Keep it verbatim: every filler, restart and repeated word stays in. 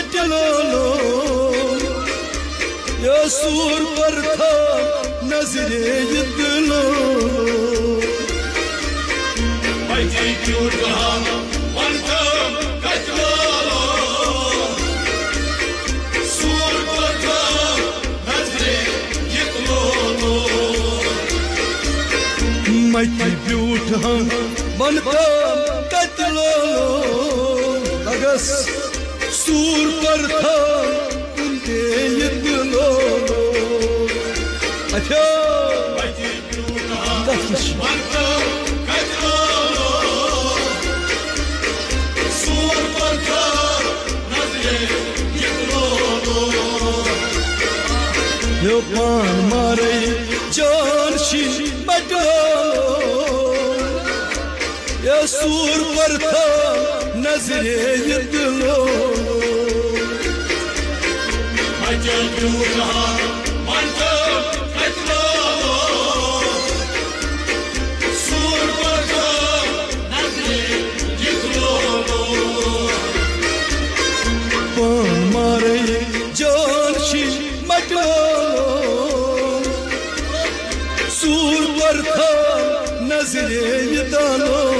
Lulu, یا سور پرتھا نظرِ یہِ تہِ لولو۔ متی کیوں جہاں ونتم کتلو، سور پرتھا نظرِ یہِ تہِ لولو۔ متی بیوٹھ ہاں ونتم کتلو، لگس سور پرتھا کُن تہِ یہِ تہِ لولو۔ اچھا، تَتھ کیٛاہ چھِ؟ یو پان مارے جان شی مٹو، یا سور پرتھا نظرِ یہِ تہِ لولو۔ پان مارے جان شی مٹو، سور پرتھا نظرِ یہِ تہِ لولو۔